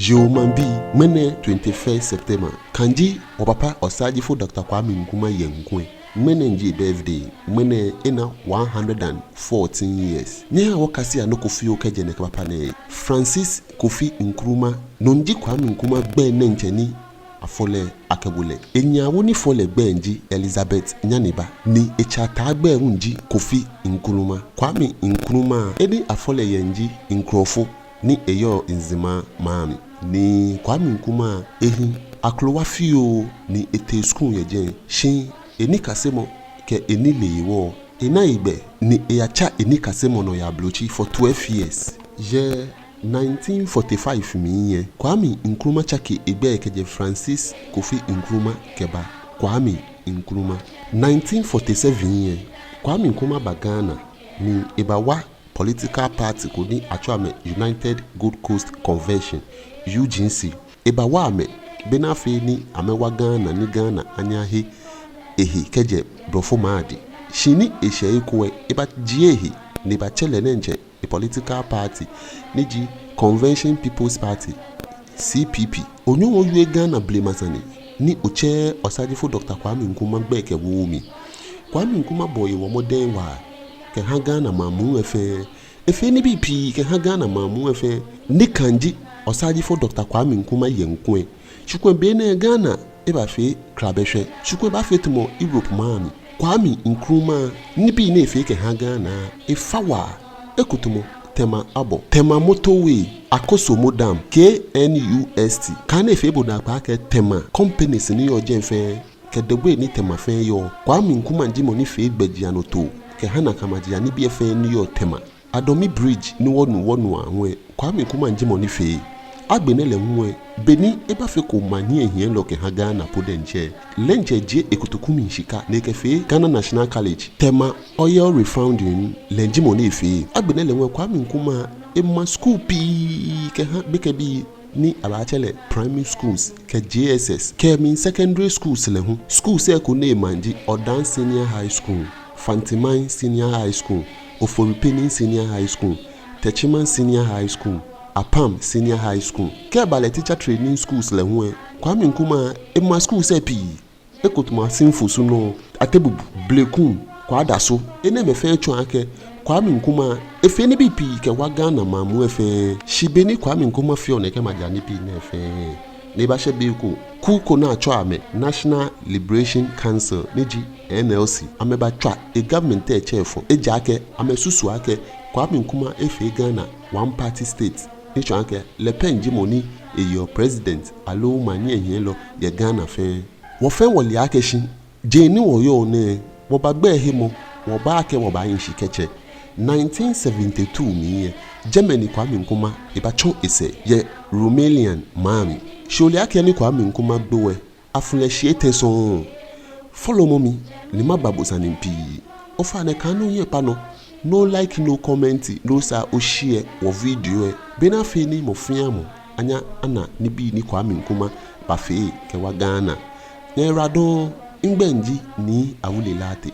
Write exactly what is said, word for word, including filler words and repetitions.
Yoo maŋbii, ŋmɛnɛ twenty-first September, kɛji wɔ papa Osagyefo Doctor Kwame Nkrumah yɛ ŋkɔɛ. Ŋmɛnɛ ji ebirthday, ŋmɛnɛ ena one hundred and fourteen years. Nyɛhaa wɔkasea nɔ ko fioo kɛjɛ nɛkɛ papa nɛɛ. Francis Kofi Nkrumah, no ji Kwame Nkrumah gbɛi diɛŋtsɛ ni afɔ lɛ akɛwo lɛ. Enyɛ awo ni fɔ lɛ gbɛi ji Elizabeth Nyaniba, ni etsɛ ataa gbɛi hu ji Kofi Nkrumah. Kwame Nkrumah, he ni afɔ lɛ yɛ ji Nkroful ni eyɔɔ Nzema maŋ mli. Ni Kwame Nkrumah ehi akrowa fioo ni etee skul yɛ jɛi. Shi enikasemɔ kɛ enilee hewɔ, ena hegbɛ ni eyatsa enikasemɔ nɔ yɛ Ablotsiri for twelve years. Yɛ nineteen forty-five mli lɛ, Kwame Nkrumah tsake egbɛi kɛjɛ Francis Kofi Nkrumah kɛba Kwame Nkrumah. Nineteen forty-seven lɛ, Kwame Nkrumah ba Ghana ni ebawa political party ko ni atsɛɔ amɛ United Gold Coast Convention, U G C. Ebawa amɛ bɔ ni afee ni amɛwa Ghana ni Ghana anyɛ ahe ehe kɛjɛ Blɔfomɛi adɛŋ. Shi ni eshɛ he ko lɛ, ebajie ehe ni ebatsɛ lɛ diɛŋtsɛ epolitical party ni ji Convention People's Party, C P P. Onyɛŋ owie Ghana blema sane ni otsɛ Osagyefo Doctor Kwame Nkrumah gbɛi kɛwo mli. Kwame Nkrumah bɔ hewɔ mɔdɛŋ waa kɛha Ghana maŋ muu lɛ fɛɛ. Efee nibii pii kɛha Ghana maŋ muu lɛ fɛɛ. Ni kɛji Osagyefo Doctor Kwame Nkrumah yɛ ŋkɔɛ, shi kulɛ be nɛɛ Ghana ebafee krabɛhwɛ. Shi kulɛ ebaafee tamɔ Europe maŋ mli. Kwame Nkrumah nibii ni efee kɛha Ghana, efa waa. Eko tamɔ Tema Harbour, Tema Motorway, Akosombo Dam, K N U S T. Kɛ ni efee bo naakpɛɛ akɛ Tema companies ni yɔɔ jɛi fɛɛ, kɛ the way ni Tema fɛɛ yɔɔ. Kwame Nkrumah ji mɔ ni fee gbɛjianɔtoo kɛha nakai maji anibii fɛɛ ni yɔɔ Tema. Adomi Bridge ni wɔnu wɔnu aahu lɛ, Kwame Nkrumah ji mɔ ni fee. Agbɛnɛ lɛ hu lɛ, beni ebafeko maŋ hiɛnyiɛlɔ kɛha Ghana po diɛŋtsɛ, lɛ diɛŋtsɛ ejie ekotoku mli shika ni ekɛfee Ghana National College. Tema Oil Refounding, lɛ ji mɔ ni efee. Agbɛnɛ lɛ hu lɛ, Kwame Nkrumah ema skul pii kɛha gbekɛbii ni abaatsɛ lɛ primary schools kɛ J S S, kɛ mli secondary schools lɛ hu. Schools lɛ eko ni ema ji Odan Senior High School, Fantiman Senior High School, Ofori Panin Senior High School, Techiman Senior High School, Apam Senior High School. Kɛ eba lɛ teacher training schools lɛ hu lɛ, Kwame Nkrumah ema schools lɛ pii. Eko tamɔ Asinfosu nɔ, Atebubu, Blekun, Kwadaso. Enɛɛmɛi fɛɛ tsɔɔ akɛ Kwame Nkrumah efee nibii pii kɛwa Ghana maŋ muu lɛ fɛɛ. Shi beni Kwame Nkrumah feɔ nɛkɛ maji anibii nɛɛ fɛɛ, ni ebashɛ be ko, kuu ko ni atsɛɔ amɛ National Liberation Council ni ji N L C, amɛbatswa e government lɛ tsɛ efɔ, ejaakɛ amɛsusu akɛ Kwame Nkrumah efee Ghana one party state, ni tsɔɔ akɛ lɛ pɛ ji mɔ ni eyeɔ president aloo maŋ hiɛnyiɛlɔ yɛ Ghana fɛɛ. Wɔ fɛɛ wɔle akɛ shi je ni wɔyɔɔ nɛɛ, wɔba gbɛi hemɔ, wɔba akɛ wɔbahi shi kɛtsɛ. Nineteen seventy-two mli lɛ, jɛmɛ ni Kwame Nkrumah ebatsɔ esɛɛ yɛ Romanian maŋ mli. Shi ole akɛ ni Kwame Nkrumah gbo lɛ, afu lɛ shii etɛ sɔŋŋ. Followmɔ mi ni maba bo sane pii. Ofainɛ, kaaha ni ohiɛ kpa nɔ, ni o like, ni o comment, ni osaa o share wɔ video lɛ, bɔ ni afee ni mɔ fɛɛ mɔ anyɛ ana nibii ni Kwame Nkrumah bafee kɛwa Ghana. Nyɛyiwaladɔŋŋ. Migbɛi ji Nii Awuley Lartey.